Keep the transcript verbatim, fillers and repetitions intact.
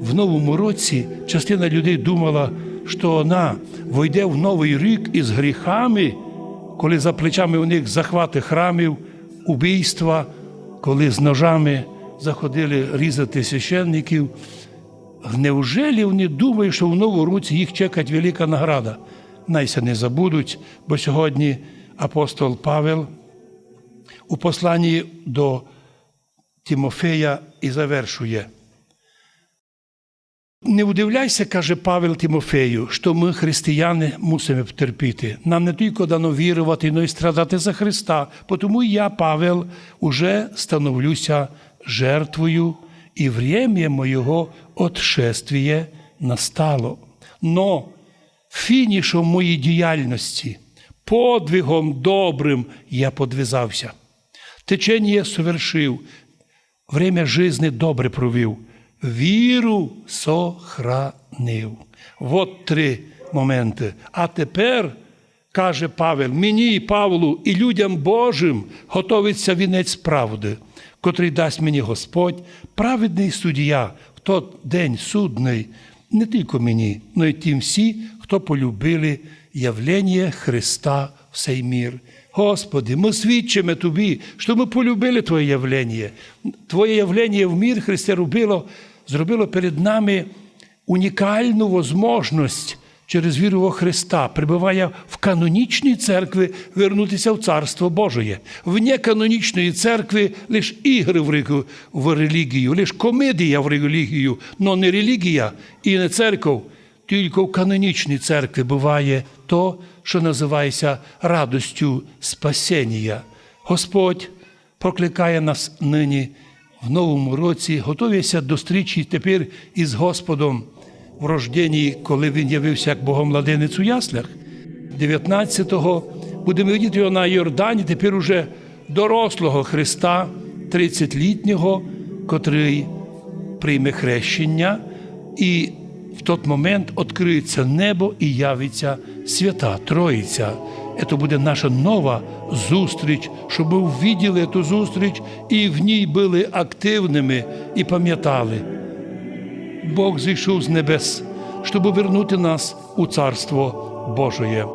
В Новому році частина людей думала, што она войде в Новый рік із гріхами, коли за плечами у них захваты храмів, убійства, коли з ножами заходили різати священників. Неужели они думають, што в Новому році їх чекать велика награда? Най ся не забудуть, бо сьогодні апостол Павел у посланні до Тимофея і завершує: «Не удивляйся, — каже Павел Тимофею, — што мы, християни, мусиме терпіти. Нам не тілько дано вірувати, но й страдати за Христа. Потому я, Павел, уже становлюся жертвою, і время моєго отшествія настало. Но фінішом моєї діяльности, подвигом добрым я подвязався. Теченіє совершив, время жизни добре провів, віру сохранив». Вот три моменты. А тепер, каже Павел, мені, Павлу, і людям Божым готовиться вінець правды, котрый дасть мені Господь, праведный суддя, в тот день судный, не тілько мені, но й тим всі, хто полюбили явление Христа в сей мір. Господи, мы свідчиме Тобі, што мы полюбили Твоє явление. Твоє явление в мір, Христе, робило, зробило перед нами унікалну возможность через віру во Христа, пребывая в канонічній церкви, вернутися в Царство Божоє. В неканонічній церкви лиш ігры в релі-, в релігію, лиш комедія в релігію, но не релігія і не церков. Тілько в канонічній церкви быває то, што называється радостю спасенія. Господь покликає нас нині в Новому році, готовяся до стрічі тепер із Господом в рожденні, коли Він явився як Богомладенець у яслях. Девятнадцятого будеме видіти його на Йордані, тепер уже дорослого Христа, тридцятилітнього, котрый прийме хрещення, і в тот момент откриється небо і явиться Свята Троїця. Це буде наша нова зустріч, щоб мы увиділи ту зустріч і в ній были активными і памятали: Бог зійшов з небес, щоб вернути нас у Царство Божоє.